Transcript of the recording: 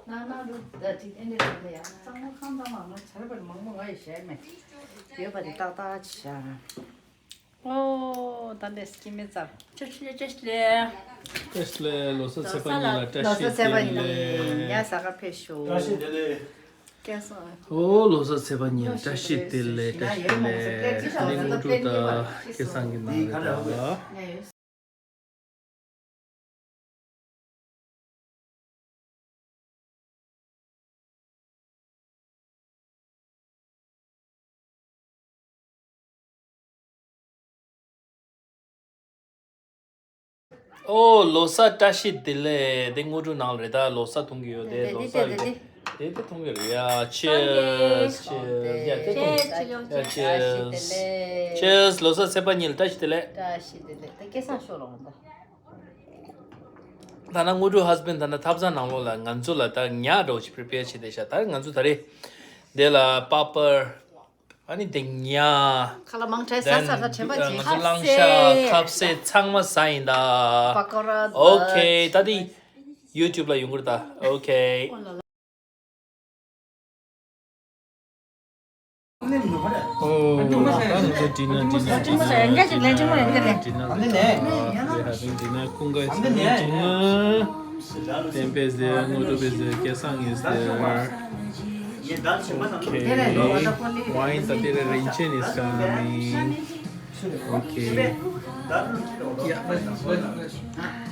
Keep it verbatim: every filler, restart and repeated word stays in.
ནང་ནང་དུ་ད་ཅིག་ཨེ་འདྲ་བྱས་ན་ཡང་གཙང་མ་ཁང་གཙང་མ་ང་བྱ་བར་མང་པོ་ང་ཡི་ཞལ་མེད་ཡོད་པ་དེ་ཏག་ཏག་བྱ། ཨོ་ད་འདྲས་སྐྱེ་མེད་ཙམ། བཀྲ་ཤིས་བཀྲ་ཤིས་བཀྲ་ཤིས་བཀྲ་ཤིས་ལོ་གསར་ཚེས་པ་ཉིན་ལ་བཀྲ་ལོ་གསར་ཚེས་པ་ཉིན་ལ་ཉ་ས་ག་ཕེབས་ཤོག་བཀྲ་ཤིས་བདེ་ལེགས། སྐལ་བཟང་། ཨོ་ལོ་གསར་ཚེས་པ་ཉིན་བཀྲ་ཤིས་བདེ་ལེགས། བཀྲ་ཤིས་བདེ་ལེགས། དེ་ནི་དངོས་གྲུབ་དང་སྐལ་བཟང་གི་ནང་རེད་ད། ཨོ་ལོ་གསར་བཀྲ་ཤིས་བདེ་ལེགས། དེ་དངོས་གྲུབ་ནང་ལ་རེད་ད། ལོ་གསར་འཐུང་གི་ཡོད་དེ། ལོ་གསར་ཡོད་དེ། དེ་དེ་འཐུང་གི་རེད་ཡ། Cheers cheers ཡ། དེ་འཐུང་། Cheers cheers cheers། ལོ་གསར་ཚེས་པ་ཉིན་ལ་བཀྲ་ཤིས་བདེ་ལེགས། བཀྲ་ཤིས་བདེ་ལེགས། དེ་སྐལ་བཟང་ཤོག་ལོ་ད། ད་ན་དངོས་གྲུབ་husband ད་ན་ཐབ་ཚང་ནང་ལོགས་ལ་ང་ཚོ་ལ་ད་ཉ་འདྲ་བོ་ཞིག་prepare བྱས་བསྡད་ཤག་ད་ང་ཚོ་ད་རེས་དེ་ལ་པ་པར། ཨ་ནི་དེ་ཉ། ཁ་ལག་མང་དྲགས་ཟ་ས་ད་དྲན་པ་ཅིག་ང་ཚོ་གླང་ཤ་ཁ་ཟས་ཚང་མ་ཟ་ཡིན་ད། པ་ཀོ་ར་ད། Okay ད་དེ་YouTube ལ་ཡོང་གི་རེད་ད། Okay ཨོ་ད་ང་ཚོ་dinner dinner dinner dinner dinner we're having dinner. ཁོང་ག་is having dinner. བསྟན་པའི་ཟེར། དངོས་གྲུབ་པའི་ཟེར། སྐལ་བཟང་ངི་ཟེར། Okay wine ད་དེ་རེ་རིན་ཆེན་is coming. Okay yeah.